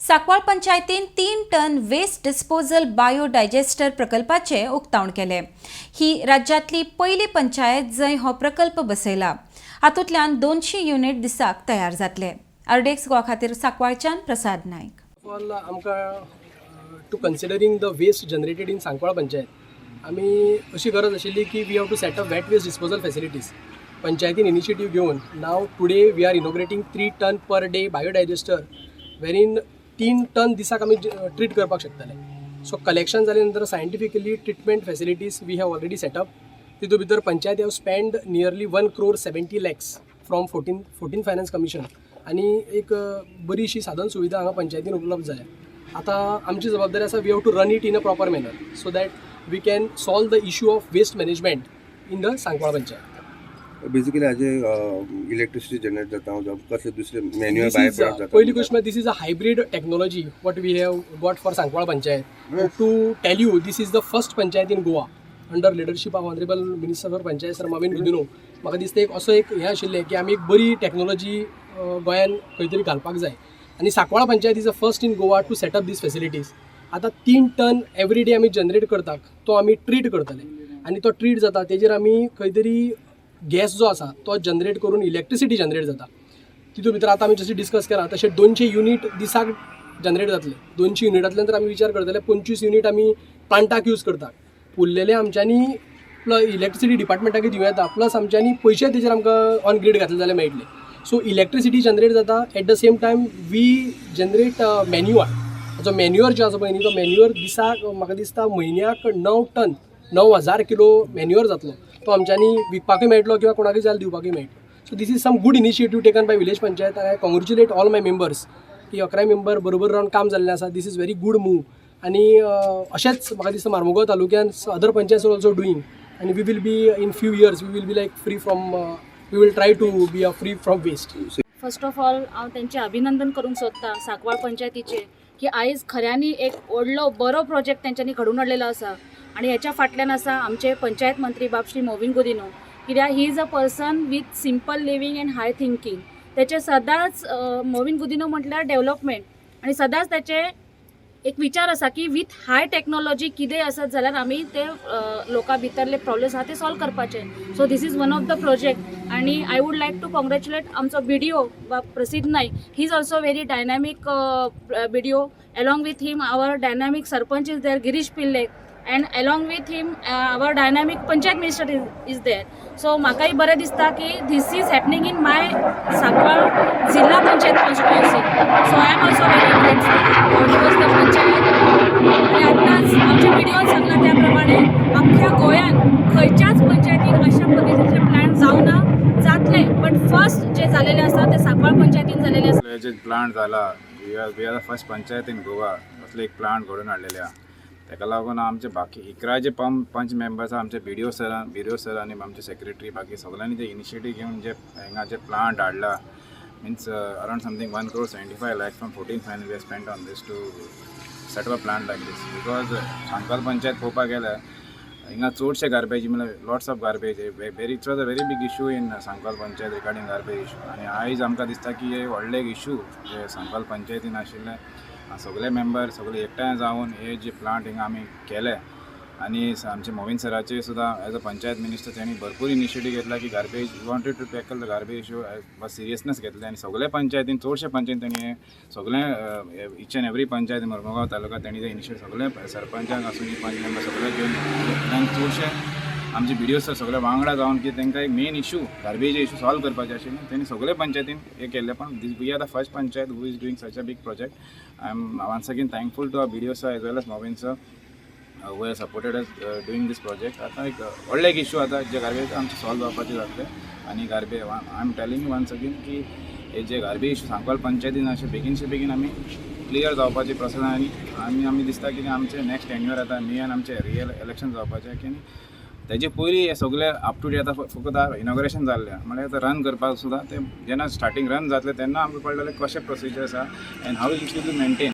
सांकवाळ पंचायतीन 3 ton waste disposal bio digester प्रकल्पाचे उक्तावण केले. ही राज्यांतली पयली पंचायत जंय हो प्रकल्प बसयला. हातूंतल्यान 200 युनिट दिसाक तयार जातले. आरडीएक्स गोवा खातीर सांकवाळच्यान प्रसाद नायक. ऑल आमकां to considering the waste generated in Sancoale panchayat, आमी अशी गरज आशिल्ली की we have to set up wet waste disposal facilities. पंचायतीन इनिशिएटीव घेवन now today we are inaugurating 3 ton per day biodigester, wherein 3 ton दिसाक आमी ट्रीट करपाक शकतले. सो कलेक्शन जाले नंतर scientifically treatment facilities we have already setup. तितून भितर panchayat have spend nearly 1 crore 70 lakhs from fourteen Finance Commission आनी एक बरीशी साधन सुविधा हांगा पंचायतीन उपलब्ध जाल्या. आतां आमची जबाबदारी आसा, we have to run it in a proper manner so that we can solve the issue of waste management in the Sancoale panchayat. Basically हाजे इलेक्ट्रिसिटी जनरेट जाता जावं कसले दुसरे manual This bye is, product जाता? पयली गोश्ट म्हळ्यार this is a hybrid technology what we have got for Sancoale panchayat. To tell you, this is the first panchayat in Goa under leadership of honourable Minister for Panchayat, Sir Mauvin Godinho. म्हाका दिसता एक असो एक हें आशिल्लें की आमी एक बरी टॅक्नोलॉजी गोंयान खंय तरी घालपाक जाय आनी Sancoale panchayat is a first in Goa to set up these facilities. आतां 3 टन एवरी डे आमी जनरेट करतात, तो आमी ट्रीट करतले आनी तो ट्रीट जाता तेजेर आमी खंय तरी गॅस जो आसा तो जनरेट करून इलेक्ट्रिसिटी जनरेट जाता. तितून भितर आतां आमी जशें डिस्कस केलां तशें 200 युनीट दिसाक जनरेट जातले. 200 युनिटांतल्यान जर आमी विचार करतले, 25 युनीट आमी प्लांटाक यूज करतात, उरलेले आमच्यांनी प्लस इलेक्ट्रिसिटी डिपार्टमेंटाक दिवं येता, प्लस आमच्यांनी पयशे तेजेर आमकां ऑन ग्रीड घातले जाल्यार मेळटले. सो इलेक्ट्रिसिटी जनरेट जाता, at the same time we generate manure. जो मॅन्युअर जो आसा पळय न्ही, तो मॅन्युअर दिसाक म्हाका दिसता म्हयन्याक 9 टन, 9000 किलो मॅन्युअर जातलो. तो आमच्यांनी विकपाकूय मेळटलो किंवा कोणाकूय जाल्यार दिवपाकूय मेळटलो. So this is some good initiative taken by village panchayat. I congratulate all my members की 11 मेंबर बरोबर रावन काम जाल्लें आसा. This is very good move आनी अशेंच म्हाका दिसता मार्मुगांव तालुक्यान other panchayat are also doing आनी we will be in few years we will be like free from, we will try to be a free from waste. First of all हांव तेंचें अभिनंदन करूंक सोदता सांकवाळ पंचायतीचें की आयज खऱ्यांनी एक व्हडलो बरो प्रोजेक्ट तेंच्यांनी घडोवन हाडलेलो आसा आनी हेच्या फाटल्यान आसा आमचे पंचायत मंत्री बाब श्री मोविन गुदिनो, कित्याक he is a person with simple living and high thinking. तेचे सदांच मोविन गुदिनो म्हटल्यार डेव्हलपमेंट आनी सदांच तेचे एक विचार आसा की विथ हाय टॅक्नॉलॉजी कितेंय आसत जाल्यार आमी ते लोकां भितरले प्रॉब्लम्स आहा ते सॉल्व करपाचे. So this is one of the project आनी I would like to congratulate आमचो बीडीओ बाब प्रसिद्ध Naik. He is also very dynamic BDO. Along with him, our dynamic sarpanch is there, Girish Pillai, and along with him our dynamic panchayat minister is there. So म्हाकाय बरें दिसता की this is happening in my Sancoale zilla panchayat constituency. So I am also very grateful towards the panchayat. आनी आत्ताच आमच्या बीडीओन सांगलां त्या प्रमाणे अख्ख्या गोंयान खंयच्याच पंचायतीन अशा पद्दतीचे प्लान जावना, जातले, बट फर्स्ट जे जालेले आसा ते सांकवाळ पंचायतीन जालेले आसा. हे जे प्लांट जाला, we are the first panchayat in Goa असले एक प्लांट घडोवन हाडलेले आहा. ताका लागून आमचे बाकी 11 जे पंच मेंबर्स आहा, आमचे बीडीओ सर आनी आमचे सेक्रेटरी, बाकी सगळ्यांनी जे इनिशिएटीव घेवन जे हांगा जे प्लांट हाडला, means around something 1 crore 75 lakh from 14 Finance we spend on this to set up a plant like this, because Sancoale panchayat पळोवपाक गेल्यार हिंगा चडशे गार्बेज म्हणल्यार lots of garbage. Very it was a very big issue in Sancoale panchayat regarding garbage issue. आनी आयज आमकां दिसता की हे व्हडले एक इशू जे सांकवाल पंचायतीन आशिल्ले, सगळे मेंबर सगळे एकठांय जावन हे जे प्लांट हिंगा आमी केले आनी आमचे मोविन सराचे सुद्दां एज अ पंचायत मिनिस्टर तेणी भरपूर इनिशिएटीव घेतला की garbage, wanted to tackle the garbage issue seriousness घेतले आनी सगळे पंचायतीन, चडशे पंचायतीन तेणी हे सगळे each and every panchayat Mormugao taluka तेणी ते इनिशिएटीव सगळे सरपंचांक आसूं, पंच मेंबर सगळे घेवन, चडशे आमचे बीडीओ सर सगळे वांगडा जावन की तांकां एक main issue, garbage issue solve करपाचे आशिल्ले, तेणी सगळे पंचायतीन हे केल्ले. पण this, we are the first panchayat who is doing such a big project. I am once again thankful to our BDO sir as well as Mauvin sir who have supported us doing this project. आतां एक व्हडलें एक issue आतां जे garbage आमचे solve जावपाचे जातले आनी garbage, I am telling you once again की हे जे गार्बेज इशू सांकवाल पंचायतीन अशें बेगीनचे बेगीन आमी क्लियर जावपाची प्रोसेस आनी आमी दिसता की आमचे नेक्स्ट टेन्युअर आतां मेयान आमचे रियल इलेक्शन जावपाचें की तेजे पयलीं हे सगळे अप टू डेट. आतां फकत इनॉग्रेशन जाल्लें म्हळ्यार आतां रन करपाक सुद्दां ते जेन्ना स्टार्टींग रन जातलें तेन्ना आमकां कळटलें कशें प्रोसिजर आसा and how it will be maintain.